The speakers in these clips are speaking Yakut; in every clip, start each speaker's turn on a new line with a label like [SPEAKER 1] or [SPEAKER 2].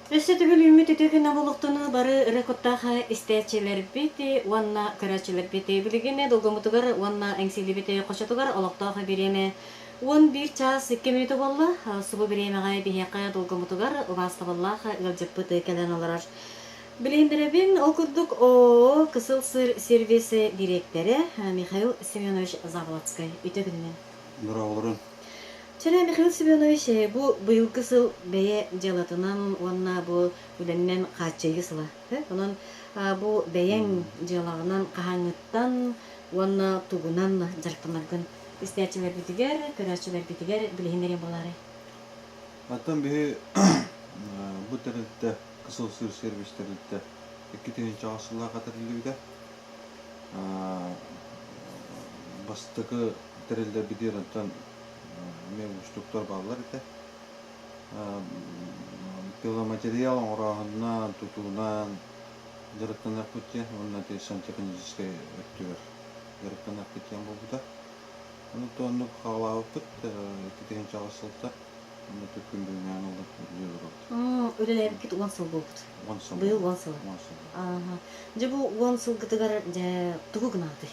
[SPEAKER 1] Өссө төгүл үүммүт үтүө күнэ буолуохтуну бары ырыа куттаах истээччилэрбит уонна көрөөччүлэрбит. Билигин долгуммутугар уонна эҥсиилибит хочотугар олохтоох бириэмэ 11 чаас 2 мүнүүтэ буолла. Субу бириэмэҕэ биһиэхэ долгуммутугар убаастабыллаах ыалдьыппыт кэлэн олорор. Билиһиннэрэбин, ол курдук ООО «Кысыл сыр» сервис дириэктэрэ Михаил Семенович Заболоцкай. Үтүө күнүнэн.
[SPEAKER 2] Дорооболорун.
[SPEAKER 1] Чэ, Михаил Семенович, бу быйылгы сыл бэйэ дьыалатынан уонна бу үлэннэн хааччыйыы сыла. Онон бу бэйэҥ дьыалаҕынан хаһааҥҥыттан уонна тугунан дьарыктанаргын истээччилэрбитигэр, көрөөччүлэрбитигэр билиһиннэриэн буолаарай?
[SPEAKER 2] Оттон биһи бу тэрилтэ, Кысыл Сыр сервис тэрилтэ 2000 сыллаахха тэриллибитэ. Бастакы тэриллэрбитигэр оттон эмиэ уустуктар бааллар этэ. Пиломатериал оҥорооһунунан, тутуунан дьарыктаныахпыт диэн уонна ити сантехническэй өттүгэр дьарыктаныахпыт диэн буолбута. Ону оннук хаалаабыппыт 2008 сылта. Онно күн бүгүҥҥэ ылла үлэлии олоробут.
[SPEAKER 1] Үлэлээбиккит 10 сыл буолбут.
[SPEAKER 2] 10 сыл.
[SPEAKER 1] Быйыл 10 сыл.
[SPEAKER 2] 10 сыл.
[SPEAKER 1] Дьэ бу 10 сылгытыгар дьэ тугу гынаатый?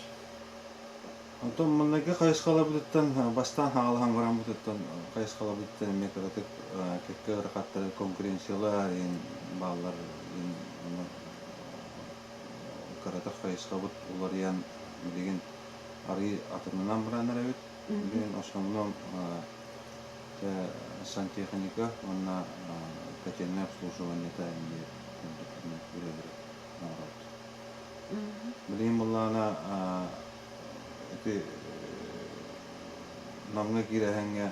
[SPEAKER 2] Онтон маҥнайгы хайысхаларбытыттан бастаан хаҥалаһан бараммытыттан хайысхаларбытыттан эмиэ кыратык кэккэ ыарахаттары конкуренциялар иһин бааллар иһин ону кыратык хайысхабыт уларыйан билигин арыый атынынан баран эрэбит. Билигин основном сантехника уонна котельное обслуживаниета эмиэ курдук үлэлэри оҥоробут. Билигин былаана ити Намҥа киирэһэҥҥэ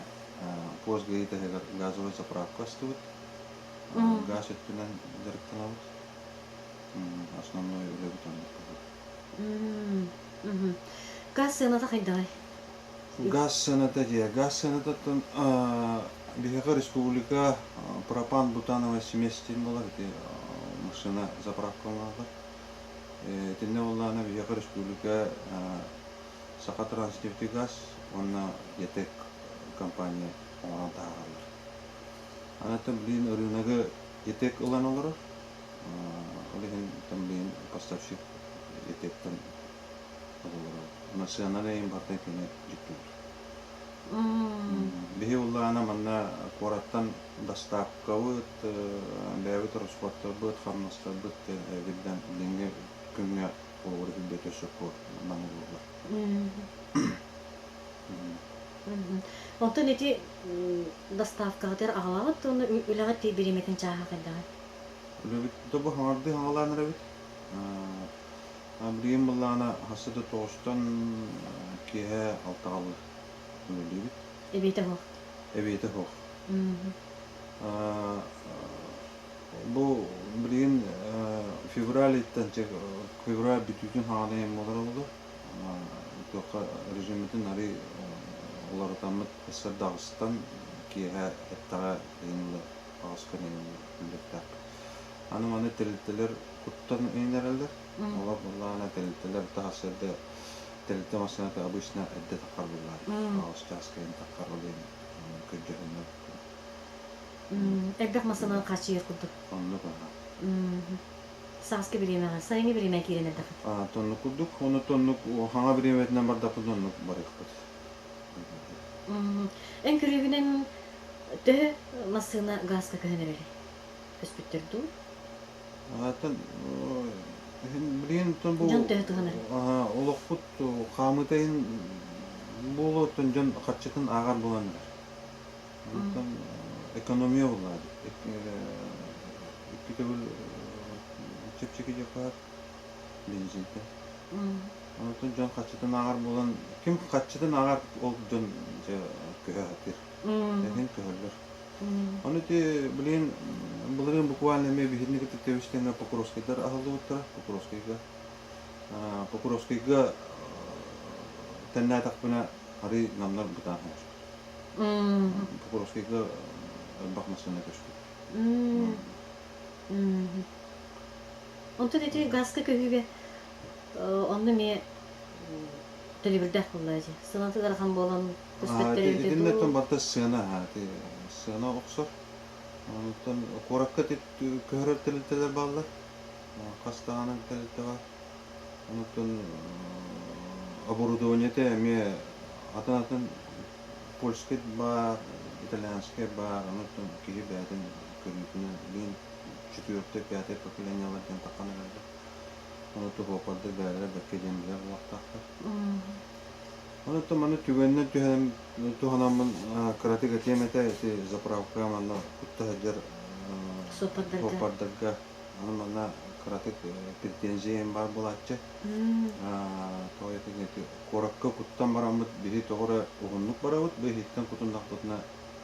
[SPEAKER 2] пост ГАИ таһыгар газовай заправка астыбыт. Газ өттүнэн дьарыктанабыт. Основной үлэбит оннук буолар.
[SPEAKER 1] Газ сыаната хайдаҕый?
[SPEAKER 2] Газ сыаната дьиэ. Газ сыанатыттан биһиэхэ республика пропан-бутановай смесь диэн буолар. Ити машина заправка оҥороллор. Итиннэ буоллаҕына биһиэхэ республика Сахатранснефтегаз уонна ЯТЭК компания оҥорон таһаараллар. Аны билигин ырыынагы ЯТЭК ылан олорор. Ол иһин билигин поставщик ЯТЭКтэн ылыллар. Онон сыананы эйин барытын кини дьүттүүр. Биһи уллаана манна куораттан доставкабыт, бэйэбит ороскуоттарбыт, хамнастарбыт эбиллэн билиҥҥи күҥҥэ холобур үрдэтэ сөпкө намыллаллар.
[SPEAKER 1] Онтон ити доставкаҕытыгар аҕалаҕыт уонна үлэҕит бириэмэтин чааһа хайдаҕый?
[SPEAKER 2] Үлэбит да бу хаҥардыы хаҥалаан эрэбит. Билигин былаана хасса да тоҕустан киэһэ алтаҕалыы үлэлиибит.
[SPEAKER 1] Эбиэтэ суох.
[SPEAKER 2] Эбиэтэ суох. Бу билигин февраль ыйтан февраль бүтүүтүн хаҕана иһин буолар олуга. Туохха режиммитин арый уларытаммыт сарда аҕыстан киэһэ эттэҕэ ыйын аҕыска үлэлиэхтээхпит. Аны маны тэрилтэлэр куттан иҥэрэллэр. Олор буоллаҕына тэрилтэлэр таһас эрдэ тэрилтэ массыыната обычно эрдэ таххар буоллар. Аҕыс чааска иһин таххар ол иһин көрдьөһөннөр.
[SPEAKER 1] Элбэх массыынаны хааччыйар курдук.
[SPEAKER 2] Оннук аха.
[SPEAKER 1] Сааскы бириэмэҕэ, сайыҥҥы бириэмэ киирэн эрдэххит.
[SPEAKER 2] Тоннук курдук, ону тоннук хаҥа бириэмэтинэн бардахпыт оннук барыахпыт.
[SPEAKER 1] Эн көрүүгүнэн төһө массыына гааска көһөн эрэрий? Көспүттэр дуу?
[SPEAKER 2] Оттон билигин бу
[SPEAKER 1] Дьон төһө туһанар?
[SPEAKER 2] олохпут хаамыыта иһин буолуо, оттон дьон харчытын ааҕар буолан эрэр. Онтон экономия буоллаҕа дии. Икки төгүл чэпчэки диэххэ бензинтэн. Онтон дьон харчытын ааҕар буолан, ким харчытын ааҕар ол дьон дьэ көһө сатыыр. Эһин көһөллөр. Ону ити билигин былырыын буквально эмиэ биһигини кытта тэбис-тэҥҥэ Покровскайдар аһыллыбыттара. Покровскайга. Покровскайга тэннээтэхпинэ арыый намнар бытаан оҥостубут. Покровскайга элбэх массыына көспүт.
[SPEAKER 1] Онтон ити газка көһүүгэ онно эмиэ төлөбүрдээх буолла дии. Сыаната ыарахан буолан
[SPEAKER 2] Итиннэ барыта сыана сыана охсор. Онтон куоракка көһөрөр тэрилтэлэр бааллар. Хас даҕаны тэрилтэ баар. Онтон оборудованиета эмиэ атын-атын польскай баар, итальянскай баар, онтон киһи бэйэтин көрүүтүнэн билигин четвертый, пятый поколениелар диэн таххан эрэллэр. Ону туһуоппардар бэйэлэрэ бэркэ диэн билэр буолуохтаахтар. Онон маны түгэнинэн түһэн туһанаммын кыратык этиэм этэ ити заправка манна кутта сылдьар суоппардарга аны манна кыратык претензиям баар буолааччы. Тоҕо ити куоракка куттан бараммыт биһи тоҕо эрэ уһуннук барабыт, бу иһиттэн кутуннахпытына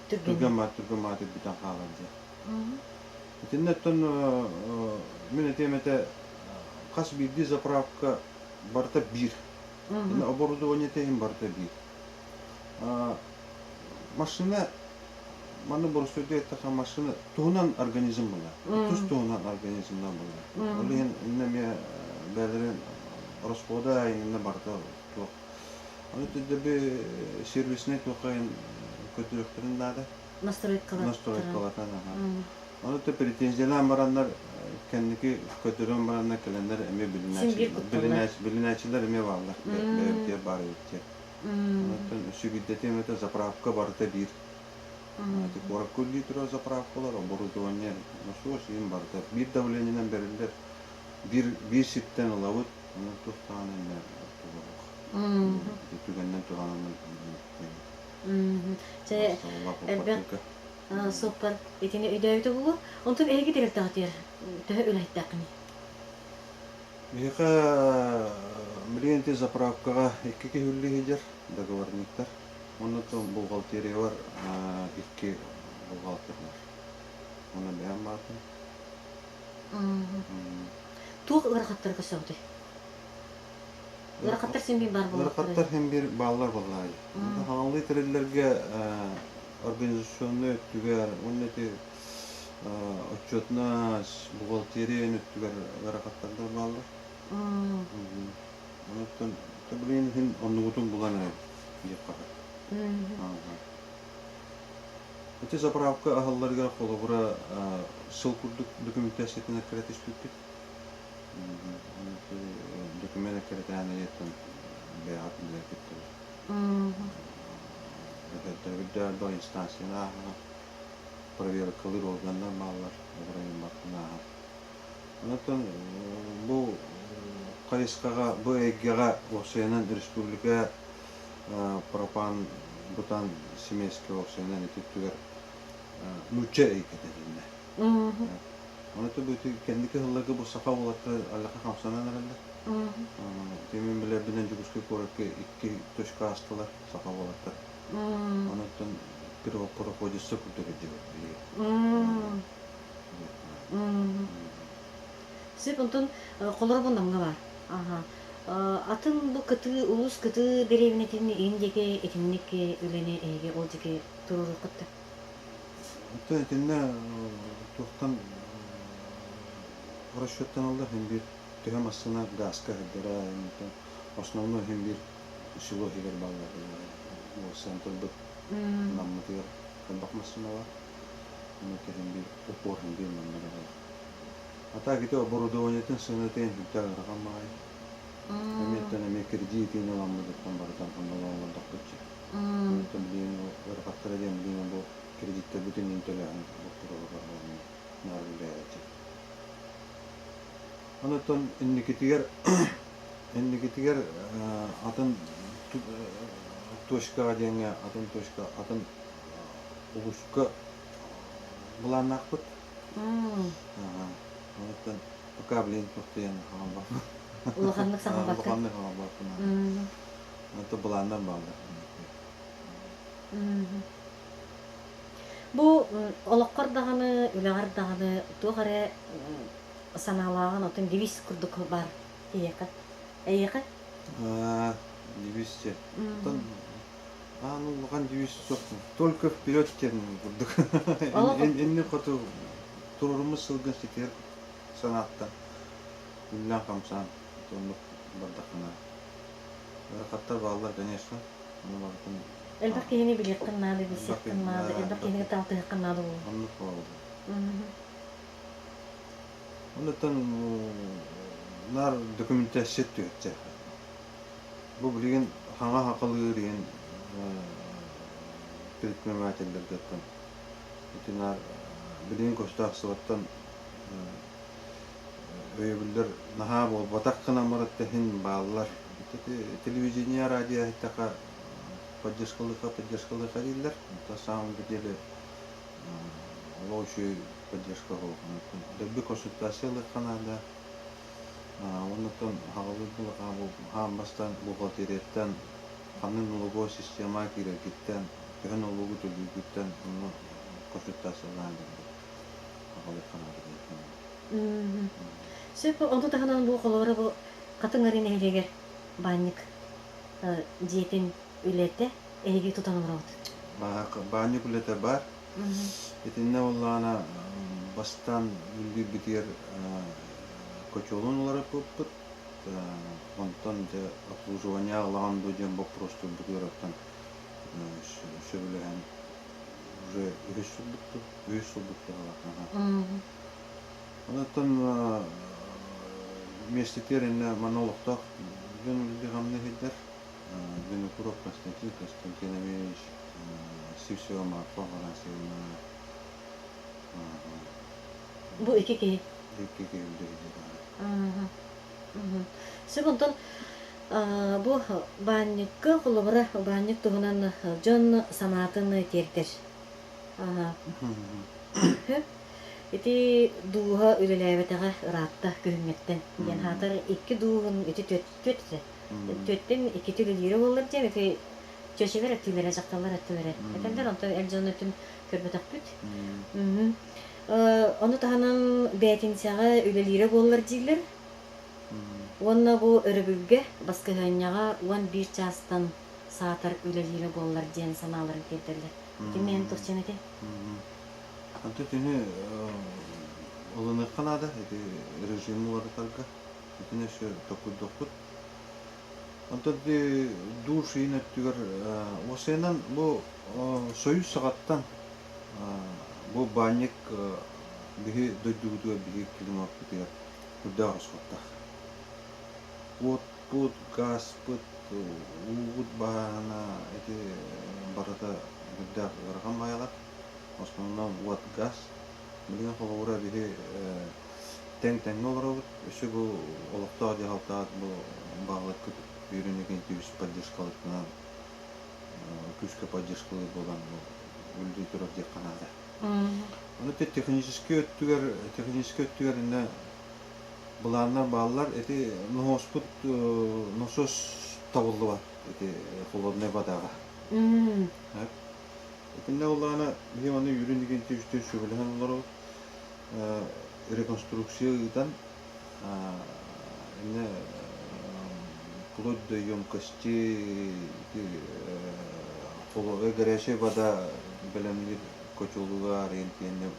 [SPEAKER 2] түргэн маат түргэн маат бүтэн хаалар диэн. Итиннэ оттон мин этиэм этэ хас биирдии заправка барыта биир. Оборудование иһин барыта биир. Машина манна боростуойдук эттэххэ машина туһунан организм буолар. Тус туһунан организмнар буолар. Ол иһин иннэ эмиэ бэйэлэрин расхода иннэ барыта туох. Аны төддөбү сервиснэй туохха көрдөрүөхтэрин наада. Настройкалатан. Ону то претензиялаан бараннар кэнники көрдөрөн бараннар кэлэннэр эмиэ билинээччилэр эмиэ бааллар. Бэйэбитигэр баар эбиттэр. Онтон сүгүрдэтиэм этэ заправка барыта биир. Ити куоракка үлэлии турар заправкалар, оборудование, насос иһин барыта биир давлениенан бэриллэр. Биир биир сиртэн ылабыт, онон туох даҕаны эмэ туһалаах. Түгэнинэн туһанаммын
[SPEAKER 1] Чэ, элбэх суоппар итини өйдөөбүтэ буолуо. Онтон эһиги тэрилтэҕитигэр төһө үлэһиттээххиний?
[SPEAKER 2] Биһиэхэ билигин ити заправкаҕа икки киһи үлэлии сылдьар, договорниктар. Уонна бухгалтериялар икки бухгалтердар. Уонна бэйэм баартым.
[SPEAKER 1] Туох ыарахаттары көрсөҕүтүй? Ыарахаттар син биир баар буолуохтара.
[SPEAKER 2] Ыарахаттар син биир бааллар буоллаҕай. Хаҥалыы тэриллэргэ организационнай өттүгэр уонна ити отчетность, бухгалтерия өттүгэр ыарахаттардар бааллар. Онон билигин иһин оннубутун булан эрэр диэххэ Ити заправка аһылларыгар холобура сыл курдук документациятын эккирэ түспүппүт. Документ эккирэтээн айыттан бэйэҕит билэргит Өтөрдөрбүт инстанцияны ааһан проверкалыыр органнар бааллар, оройуоннартан ааһан. Онон бу хайысхаҕа, бу эйгэҕэ уопсайынан республика пропан бутан смеска уопсайынан ити өттүгэр нуучча эйгэтэ этиннэ. Ону бу кэнники сылларга бу саха уолаттара аллаха хамсанан эрэллэр. Мин билэрбинэн Дьокуускай куоракка икки точка аастылар саха уолаттар. Онон первопроходецтар курдук илдьибит биһиги.
[SPEAKER 1] Сөп, онтон холоробун Намҥа баар. Аха. Атын бу кытыы, улуус кытыы дэриэбинэтин иин диэки итинник үлэни эһиги ол диэки туруоруоххут да?
[SPEAKER 2] Оттон итиннэ туохтан расчеттаналлар иһин биир төһө массыына гааска сылдьара, основной иһин биир село иһигэр бааллар центрбыт Наммытыгар элбэх массыына бар. Ону иһин биир упор иһин биир манна бар. А так ити оборудованиетын сыаната сүрдээх ыарахан баҕайы. Эмиэттэн эмиэ кредит ыламмытыттан барытан онно олордохпут Онтон билигин ыарахаттара диэн билигин бу кредиттэрбитин иһин төлөөһүн боппуруоһугар наар үлэлээччи. Онтон инникитигэр инникитигэр атын точкаҕа диэҥҥэ атын точка атын улууска былааннаахпыт. Онтон пока билигин туох хаалбаппын.
[SPEAKER 1] Улаханнык саҥарбаккын.
[SPEAKER 2] Улаханнык хаалбаппын. Это былааннар бааллар.
[SPEAKER 1] Бу олоххор даҕаны, үлэҕэр даҕаны туох эрэ санаалааҕын отун девиз курдук баар эйиэхэ. Эйиэхэ?
[SPEAKER 2] Девиз че. Оттон аан улахан девиз суох. Только вперед диэн курдук. Инни хоту туруруммут сылгын ситиһэр санааттан үллээн хамсаан оннук бардаххына Ыарахаттар бааллар, конечно. Ону барытын
[SPEAKER 1] Элбэх киһини билиэххин наада, билсиэххин наада, элбэх киһини кытта алтыһыаххын наада буолуо.
[SPEAKER 2] Оннук буолла. Оннуттан наар документация түһэччэ. Бу билигин хаҥа хахалыыр иһин предпринимателлэргэттэн ити наар билигин государствоттан өйөбүллэр наһаа буолбатах гынан барытта иһин бааллар. Телевидение, радио иһиттэххэ поддержкалыха, поддержкалыха дииллэр. На самом деле олох үчүгэй поддержка Дэлби консультация ылыахха наада. Оннуттан аҕалбыт аан бастаан бухгалтерияттан ханнык налоговай система киирэргиттэн, төһө налогу төлүүргүттэн онно консультациялаан дэлби аҕалыахха наада диэн саныыбын.
[SPEAKER 1] Сөп, ону таһынан бу холобура бу Хатыҥ Арыы нэһилиэгэр баанньык дьиэтин үлэтэ эһиги тутан олороҕут?
[SPEAKER 2] Баанньык үлэтэ баар. Итиннэ буоллаҕына бастаан үллүүрбүтүгэр хочуолун уларыппыппыт. Онтон дьэ обслуживание аҕалаҕын дуо диэн боппуруостуурбутугар оттон сөбүлэһэн уже үһүс сылбыт үһүс сылбыт быһыылаах. Онтон миэстэтигэр иннэ манна олохтоох дьон үлэлии-хамныы сылдьар. Винокуров Константин Константинович, Сивцева Марфа Афанасьевна.
[SPEAKER 1] Бу икки киһи.
[SPEAKER 2] Икки киһи үлэлиир.
[SPEAKER 1] Сөп онтон бу баанньыкка холобура баанньык туһунан дьон санаатын тиэрдэр. Ити дууһа үлэлээбэтэҕэ ыраатта күһүҥҥэттэн диэн хаатар икки дууһун ити түөрт түөрт этэ. Түөртэн иккити үлэлиирэ буоллар диэн ити чөчөлөр өттүлэрэ, дьахталлар өттүлэрэ этэллэр. Онтон эр дьон өттүн көрбөтөхпүт. Ону таһынан бээтинсэҕэ үлэлиирэ буоллар дииллэр. Уонна бу өрөбүлгэ баскыһыанньаҕа 11 чаастан саатар үлэлиирэ буоллар диэн санааларын тиэрдэллэр. Итиннэ эн туох диэн этэй?
[SPEAKER 2] Онто итини ылыныахха наада, ити режими уларытарга. Итини өссө токуйдуохпут. Онтон ити душ иин өттүгэр уопсайынан бу Союз саҕаттан бу баанньык биһи дойдубутугар биһи климаппытыгар үрдээх ороскуоттаах. Уотпут, гааспыт, уубут бааһына ити барыта үрдээх ыарахан баайалар. Основном уот, газ. Билигин холобура биһи тэҥ-тэҥҥэ олоробут. Өссө бу олохтоох дьаһалтаҕыт бу баҕалыккыт үөрүнүгүн түбүс поддержкалыккынан күүскэ поддержкалыыр буолан үлэлии турар диэххэ наада. Ону техническэй өттүгэр техническэй өттүгэр иннэ былааннар бааллар. Ити ноһуоспут носос табыллыбат ити холоднай водаҕа. Итиннэ буоллаҕына биһи ону үүрүн игин түстүү сүбэлэһэн олоробут. Реконструкция ыытан иннэ вплоть до емкости горячая вода бэлэмниир котелуга арыйан тиэннэ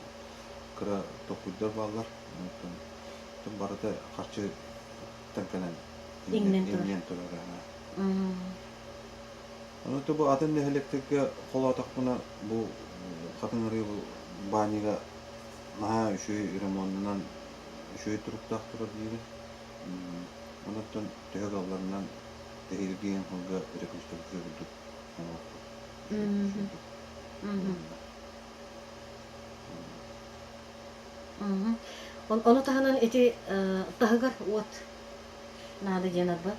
[SPEAKER 2] кыра токуйдар бааллар. Оттон барыта харчыттан кэлэн иҥнэн турар. Ону бу атын нэһилиэктэргэ холоотохпуна бу Хатыҥ Арыы баанньыга наһаа үчүгэй ремоннанан үчүгэй туруктаах турар диибин. Онон төһө кыалларынан эһиилги сылга реконструкция курдук оҥоруохпут.
[SPEAKER 1] Ону таһынан ити таһыгар уот наада диэн арба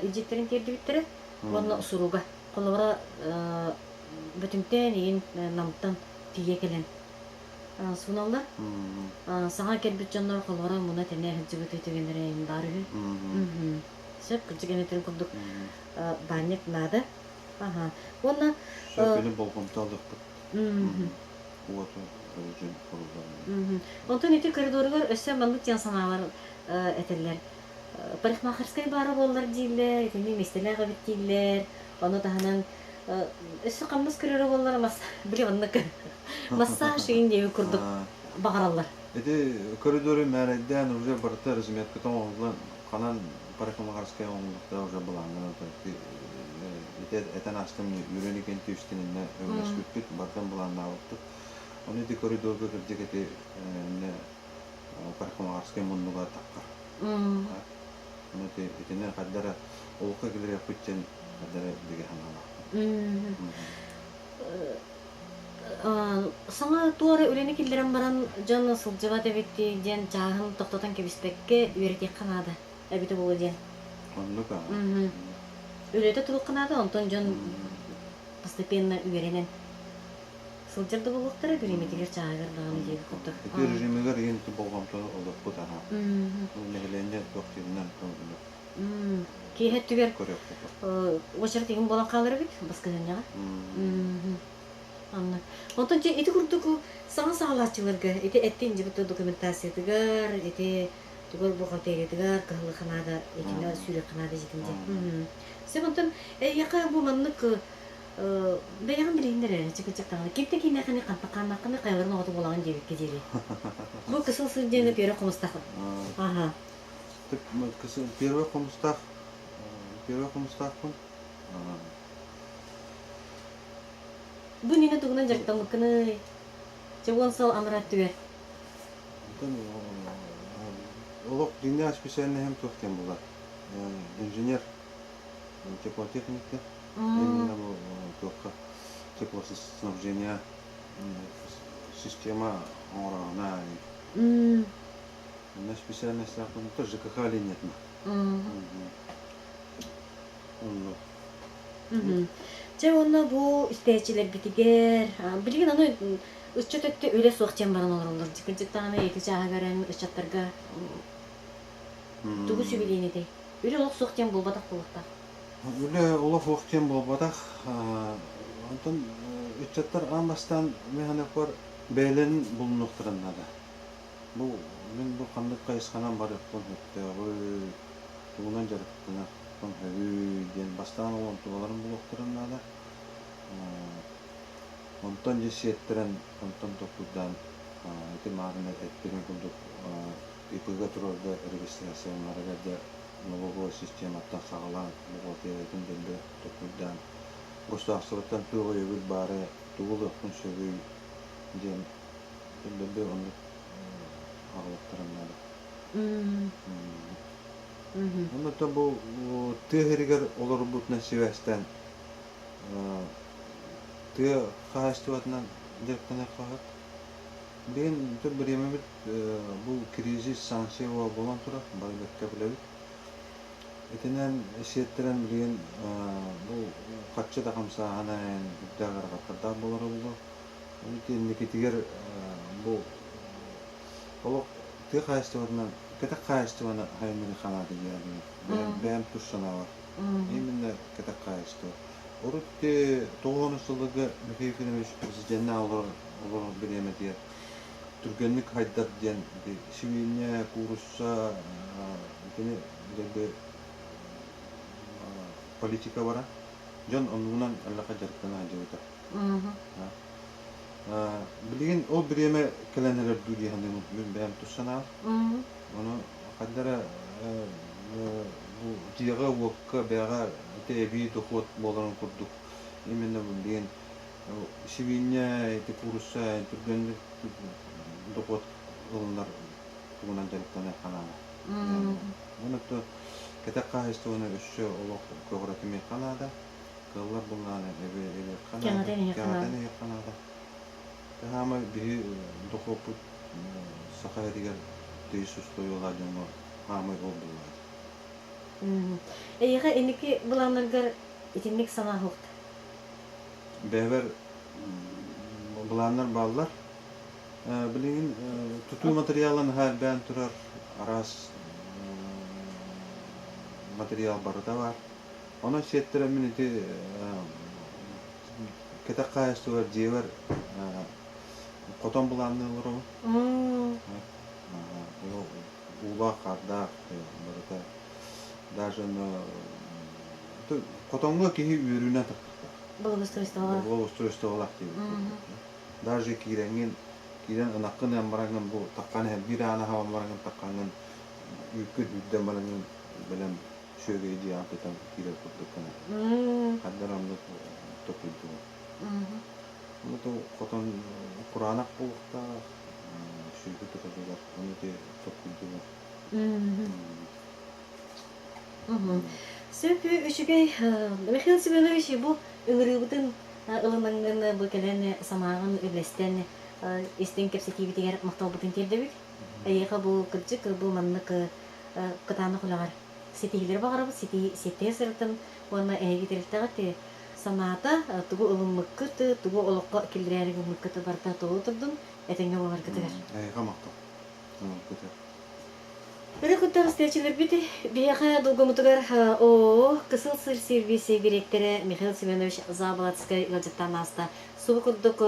[SPEAKER 1] илдьиттэрин тиэрдибиттэрэ уонна суруга холобура Бөтүҥтэн иин Намтан тиийэ кэлэн сууналлар. Саҥа кэлбит дьоннор холобура муна тэнэ сылдьыбыт түгэннэрэ иин баар үһү. Сөп, кырдьык эмэтин курдук баанньык наада. Аха. Уонна
[SPEAKER 2] Сөп, болҕомто алыахпыт. Уоту дьон хоруллар.
[SPEAKER 1] Онтон ити коридоругар өссө маннык диэн санаалар этэллэр. Парикмахерскай баара буоллар дииллэр, итини миэстэлээх эбит дииллэр. Ону таһынан өссө хамнас көрөрө буоллар мас били оннук массаж игин диэби курдук баҕараллар.
[SPEAKER 2] Ити коридору мээрэйдээн уже барыта разметката оҥоһуллан ханан парикмахерскай оҥоһуллуохтаах уже былааннанан ити этэн аастым үрүн икин түстэн иннэ өҥнөспүппүт барытын былааннаабыппыт. Ону ити коридорга кырдьык ити парикмахерскай муннуга таххар. Ону ити итини хардара олоххо киллэриэхпит диэн хардара бигэ санаалаахпын.
[SPEAKER 1] Саҥа туора үлэни киллэрэн баран дьон сылдьыбат эбит диэн чааһын тохтотон кэбиспэккэ үөрэтиэххэ наада эбитэ буолуо диэн.
[SPEAKER 2] Оннук аа.
[SPEAKER 1] Үлэтэ туруохха наада, онтон дьон постепенно үөрэнэн сылдьар да буолуохтара, бириэмэтигэр чааһыгар даҕаны диэбит курдук.
[SPEAKER 2] Ити режимигэр иһин болҕомтону олохпут аһаа. Нэһилиэнньэ туох дииринэн
[SPEAKER 1] Киэһэ өттүгэр уочарат игин буолан хаалар эбит баскыһыанньаҕа. Анна. Онтон дьэ ити курдук саҥа саҕалааччыларга ити эттин дьыбыт документациятыгар, ити тугар бухгалтериятыгар кыһыллыханаада итинэ сүүрүөхханаада дьитин дьэ. Сөп онтон эйиэхэ бу маннык бэйэҕин билиһиннэр эрэ чыкычык даҕаны кимтэ кииннээхини хантахааннааххыны хайаларын оҕото буолаҕын диэбиккэ диэри. Бу кысыл сыр диэни пиэрэ хомустах. Аха.
[SPEAKER 2] Первый хомустаах первый хомустаахпын.
[SPEAKER 1] Бу иннинэ тугунан дьарыктаммыккыный? Чэ уон сыл анараа өттүгэр.
[SPEAKER 2] Онтон олох дьиҥнээх специальноһым туох диэн буолар. Инженер теплотехника. Именно бу туохха теплоснабжение система оҥороһуна. Онно специальностаахпын ЖКХ линиятына. Оннук.
[SPEAKER 1] Чэ уонна бу истээччилэрбитигэр билигин аны ыччат өттө үлэ суох диэн баран олороллор. Кырдьык даҕаны ити чааһыгар эн ыччаттарга тугу сүбэлиэн этэй? Үлэ олох суох диэн буолбатах буолуохтаах.
[SPEAKER 2] Үлэ олох суох диэн буолбатах. Онтон ыччаттар аан бастаан мин саныахпар бэйэлэрин булунуохтарын наада. Бу мин бу ханнык хайысханан барыахпын сөптөөҕүй, тугунан дьарыктаныахпын сөбүй диэн бастаан ол онтуларын булуохтарын наада. Онтон дьэ сиэттэрэн, онтон толкуйдаан ити маарына эппитим курдук ИП-га турарга регистрацияланарыгар дьэ налоговай систематтан саҕалаан бухгалтериятын дэлби толкуйдаан государствоттан туох өйөбүл баарай, тугу ылыахпын сөбүй диэн Дэлби оннук аҕалыктарын наада. Оннуттан бу тыа сиригэр олорбутунан сибээстээн тыа хаһаайыстыбатынан дьарыктаныахха сөп. Билигин бириэмэбит бу кризис, санкция буолан турар, бары бэркэ билэбит. Итинэн сиэттэрэн билигин бу харчы да хамсааһына үрдээх ыарахаттардаах буолара буолуо. Инникитигэр бу олох тыа хаһаайыстыбатынан кэтэх хаһаайыстыбаны хайыннарыы ханаата диэн бэйэм тус санаабар. Именно кэтэх хаһаайыстыба. Урут тоҕус сылларга Михаил Ефимович президеннээх олорор олорор бириэмэтигэр түргэнник хайдар диэн сибиинньэ, куурусса итини дэлби политика бара. Дьон оннугунан эллэхэ дьарыктана сылдьыбыта. Билигин ол бириэмэ кэлэн эрэр дуу дии саныыбын мин бэйэм тус санаам. Ону ханна эрэ бу дьиэҕэ-уокка бэйэҕэ ити эбии дохуот буоларын курдук именно билигин сибиинньэ ити куурусса түргэнник дохуот ылынар тугунан дьарыктаныахха наада. Уонна кэтэх хаһаайыстыбаны өссө олох көҕүрэтимиэххэ наада. Кыаллар буллаҕына эбиэххэ наада, кэҥэтэн иһиэххэ наада. Хаама биһи дохуоппут саха сиригэр тыйыс устуоруйалаах дьоҥҥо хаамай ол буллаҕа.
[SPEAKER 1] Эйиэхэ инники былааннаргар итинник санаа суохта?
[SPEAKER 2] Бэйэбэр былааннар бааллар. Билигин тутуу материала наһаа элбээн турар, араас материал барыта баар. Онон сиэттэрэммин ити кэтэх хаһаайыстыбалар дьиэбэр хотон былаанныы олоробун. Уулаах, хаардаах барыта даже хотоҥҥо киһи үөрүүнэн тахсыахтаах.
[SPEAKER 1] Благоустройстволаах.
[SPEAKER 2] Благоустройстволаах диэбит курдук. Даже киирэҥҥин, киирэн ынаххын ыан бараҥҥын бу таххан иһэн биир ааны хабан бараҥҥын таххаҥҥын үүккүн үүрдэн бараҥҥын бэлэм сүөгэйи дьиэҕэ тутан киирэр курдук гына. Ханна эрэ оннук токуйдубут. Ону хотон Кураанах буолуохтаах, сүөһү тутатыгар ону ити толкуйдуур.
[SPEAKER 1] Сөп үчүгэй. Михаил Семенович бу ыҥырыыбытын ылыныҥҥын бу кэлэн санааҕын үллэстэн истиҥ кэпсэтиибитигэр махталбытын тиэрдэбит. Эйиэхэ бу кырдьык бу маннык кытаанах үлэҕэр ситиһиилэри баҕарабыт, ситиһэ сырытын уонна эһиги тэрилтэҕит санаата тугу ылыммыккыт, тугу олоххо киллэрээри гыммыккыт барыта толору турдун, этэҥҥэ буоларгытыгар.
[SPEAKER 2] Эйиэхэ махтал.
[SPEAKER 1] Өрө куттар истээччилэрбит биһиэхэ долгумутугар ООО Кысыл сыр сервис дириэктэрэ Михаил Семенович Заболоцкай ыалдьыттаан ааста. Субу курдук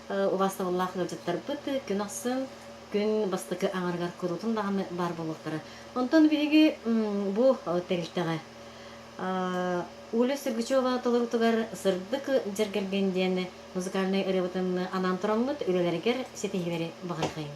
[SPEAKER 1] убаастабыллаах ыалдьыттарбыт күн ахсын күн бастакы аҥарыгар куруутун даҕаны баар буолуохтара. Онтон биһиги бу тэрилтэҕэ Уля Сергучева толоруутугар «Сырдык дьэргэлгэн» диэн музыкальнай ырыабытын анаан тураммыт үлэлэригэр ситиһиилэри баҕарыахайын.